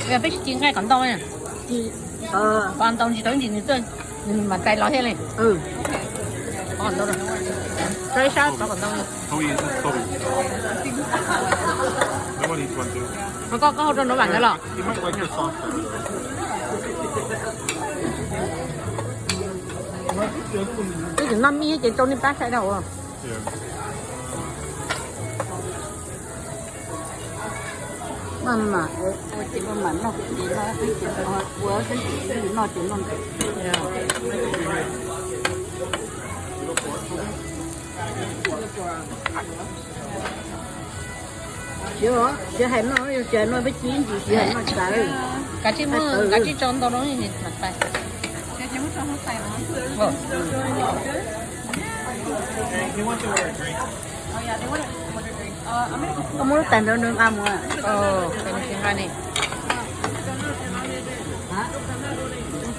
Peb tsis ci nqaij qos ntau, qos ntau ntsis tau ntsis nws, nws mas tais los thiab li. Qos ntau, rau ib sab qos ntau. Koj, koj hau rau no vam ntawd los? Twb tsis noj mij ces rau nej pab saib rau. Mas ua ces mas noj ces noj, ua ces noj ces noj. Siav, siav hais noj, yog tsis hais noj peb ci ntsis siav hais noj tsis tas. Kav tsij muab, kav tsij tso ntau rau mam tais. Koj muab lub tais ntawd nqa mus.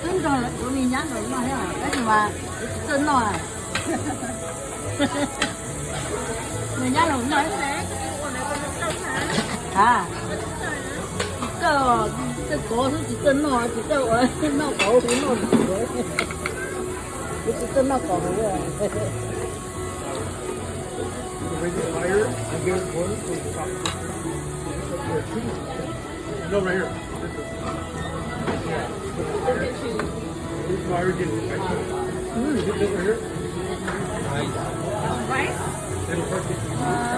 Twb nrog kuv niag nyab nraum noj thiab, tab sis mas kuv tsis txawj noj. Nws nyab los noj. A, tsis txawj, tsis txawj kov xwb, tsis txawj noj, tsis txawj ua noj kov huv noj. Kuv tsis txawj noj kov huv.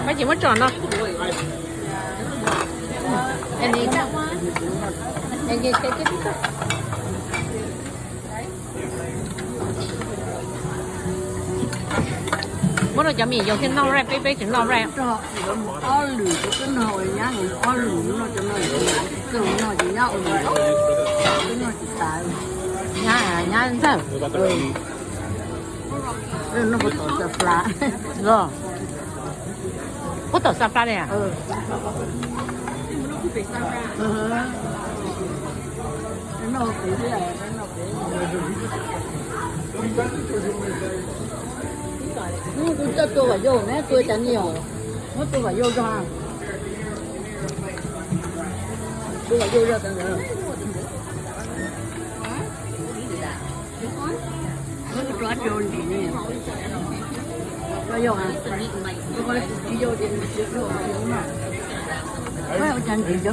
Pab ces muab tso no. Muab rau cov me nyuam yaus thiaj noj right, peb peb tsis noj right. Ob lwm kuv twb noj, nyab ob lwm noj cov no, tsis txawj noj ces nyab ua, twb noj tsis tas. Nyab, nyab ntxawg. Noj puas tom xafla? Puas tom xafla li? Kuv coj tua vam yau ne, tua cas ni os. Muab tua vam yau zog. Tua vam yau zog tas ntawd. Ua cas ntsim cov